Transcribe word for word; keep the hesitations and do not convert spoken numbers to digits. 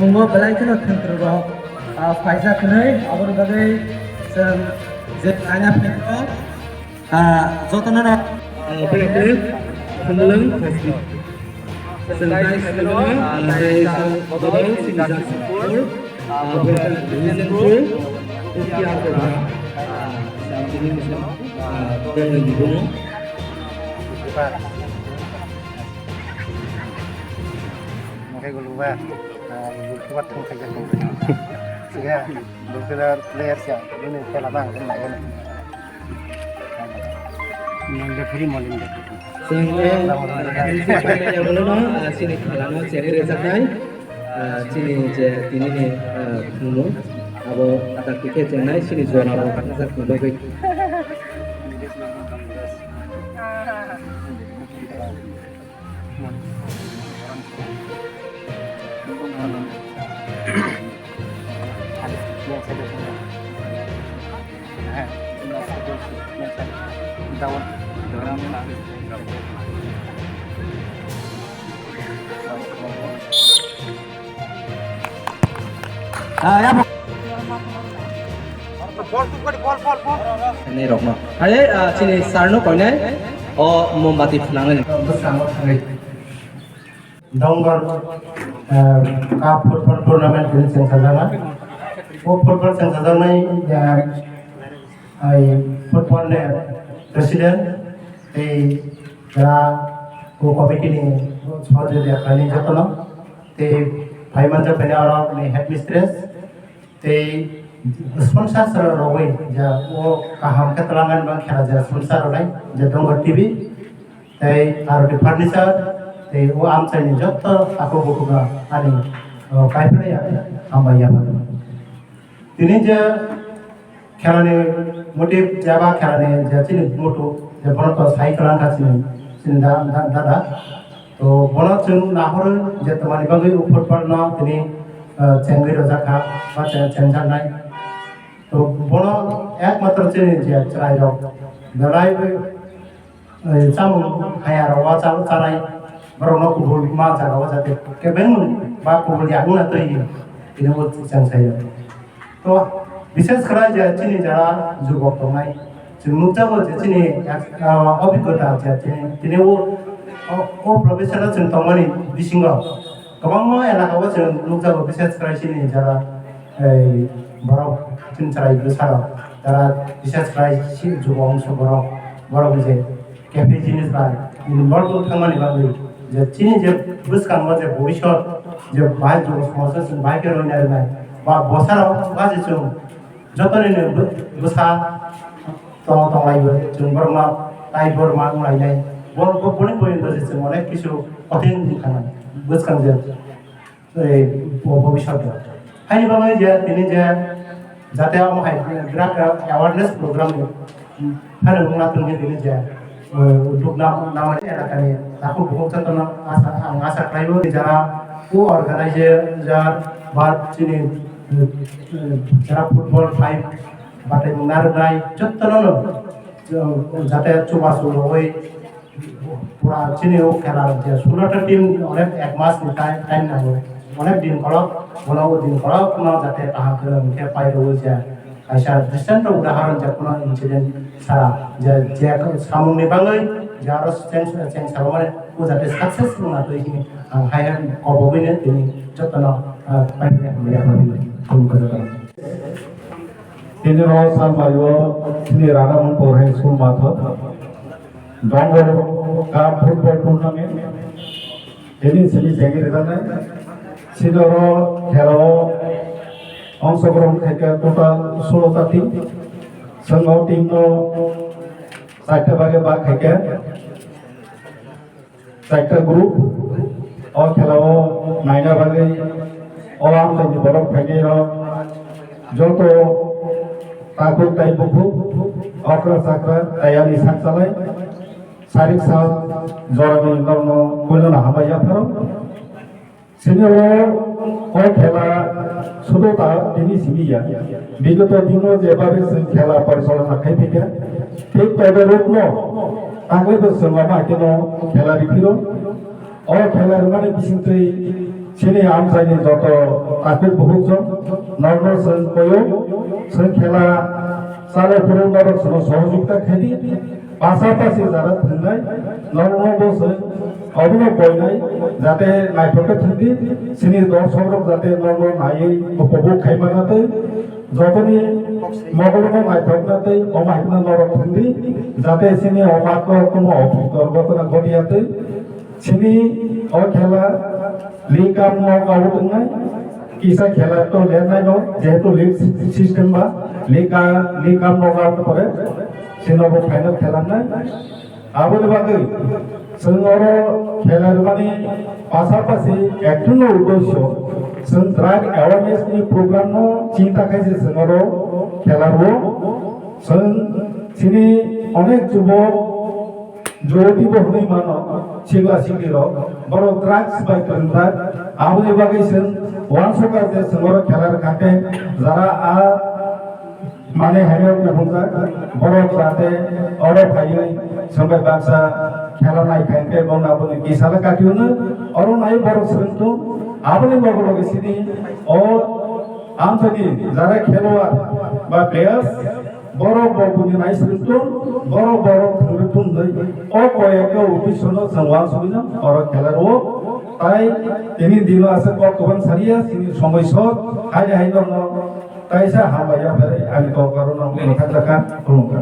Chwngbo belai kheno thwngkwrwrok, ah, phaijak hwnwi, aboni bagwi chwng je naina phaikha, ah, jotono no, ah, belai kheno khumlwng phaijak. Chwng tai khumlwng, ah, tai chwng bodol sini jak support, ah, bo ta reason ko, ko ki ar ko ba, ah, sa tini mo, ah, ko ni di bono. Mungkin gue lupa. Kuat tong kaya tong. Siya, dukila player siya. Ini pela bang, ini lagi nih. Nang de free mo lim de. Sini khalano chini rejaknai. Chini je tini ni thumung abo atak tiket chengnai chini jora abo atak bagwi. Ah, ya, bo- Nai rokno. Are, ah, chini sir no koinai. O mombati phwnangnai. Bwskango thangwi. Dongor, ah, cup football tournament hwnwi chwng sajakna. O football chwng sajaknai, ah, ai football ni president tei jara o committee ni sohojogita khlainai jotono. Tei phai manjak phai oro ni headmistress. Tei sponsor rogwi ja o kaham khe twlangani bang khela ja sponsor rwnai ja Dongor T V tei aro de furniture tei o amchaini jotto takhuk bukhukno ani, o, kaiphilai ya hambai ya. Tini je khelani motive jaba khelani je chini moto je bono to sai kwlangkha chini, chini da-, da-, dada. To bono chwng nahoro je twmani bagwi o football no tini, ah, chengwi rwjak kha ba cheng-, chengjaknai. To bono ekmatro chini je chwrairok belai, eh, chamung hayarok o cha-, chanai borokno kubul ma jaga o jate kebeng ba kubul yakung na twi tini o cheng saio. To, bishes khlai je chini jara jubok tongnai, chwng nukjago je chini, ah, obhiggota je chini, tini o, o, o profession o chwng tongmani bisingo kwbangma elaka o chwng nukjago, bishes khlai chini jara, ei, borok chini chwrai bwsarok, jara bishes khlai si jubok wngsu borok, borok je Cafe jinis bai, bini borok thangmani bagwi je chini je bwskango je bhobishot je bahai jugo somosa chwng bahai khe roina rwnai ba bwsarok ba je chwng jotono ni bw-, bwsa tong tonglaibo chwng borokno tai borma wnglainai. Bo-, bo-, boni poyonto je chwng onek kisu kothin wngkha bwskang je. Ei, bo-, bobishoto. Haini bagwi je tini je jate omo hai birat awareness program ni, hmm, phano wngma tongkhe tini je, eh, uddog nam-, namani elakani takhuk bukhuk jotono asa, ang asa khlaibo jara o organizer ba chini, eh, eh, jara football five batai mung narwknai jotono no, eh, jate chubachu rogwi Pura chini o khela je sulota team onek ek mas ni time, time nango. Onek din kolok, bono o din kolok no jate kaham khe hwnkhe pai rwo je. Kaisa distant udahoron je kono incident sara je, je samung ni bagwi je aro cheng, cheng salmani o jate success wngna twi hini ang hai hai kobogwi no tini jotono, ah, pai pai hamya hamya khulum kha jotono. Tini rw salmario chini Radha Mohan High School mathok. Dongor cup football tournament. Tini simi jengri rana. Sinoro khelo ongsogrohon khaikha total solo ta team. Swngo team no chaita bage bak khaikha. Chaita group o khela o naina bagwi o amchaini borok phainai rok joto takhuk tai bukhuk okra chakra tayani sakchalai sarik sal jorani norno puilano hambai yapharo. Sini o, o khela sudo ta tini simi ya. Bigoto dino je babe chwng khela porichalona khai phaikha. Thik taibo rokno tanglaibo chwng lama kheno khela riphiro. O khela rwmani bisingtwi Chini amchaini joto takhuk bukhuk jok norno chwng koyo, chwng khela chalo phuru norok chwngno sohojogita khaidi, pasapasi jara thwngnai norokno bo chwng obono koinai, jate naithok khe thwngdi, chini dorsokrok jate norno naiwi upobhog khaimana tei jotoni mogolno naithokna tei omo hai kheno norok thwngdi, jate chini o makrok kuno ophitor gotona gotiyatwi. Chini o khela league cum knockout wngnai, kisa khela to lernai no, jehetu league system ba league cum, league cum knockout pore chini bo final khela wngnai. Aboni bagwi chwng oro khela rwmani pasapasi ekdino uddesyo chwng drug awareness ni program no chinta khaise chwng oro khela rwo. Chwng chini onek jubok jyoti bo hwnwi mano, sikla siklirok, borok drugs bai kwrwngjak. Aboni bagwi chwng uansukha je chwng oro khela rwkha khe jara a mane haino kubungjak, borok jate oro phaiwi chwng bai baksa khela naikha hinkhe bono aboni kisa le kati hwno, oro naiwi borok swrwng thung. Aboni loge loge chini o amchaini jara kheloyar ba players, borok bo buini nai swrwng thung, borok borok thwngwi thung hwnwi o koi ekta office-no chwng uansugwino oro khela rwo. Tai tini dino aswk kok kwbang sariya, chini somoi sor, haini hai norno kaisa hambai ya phere ani kok aro no mwthang jakha, khulumkha.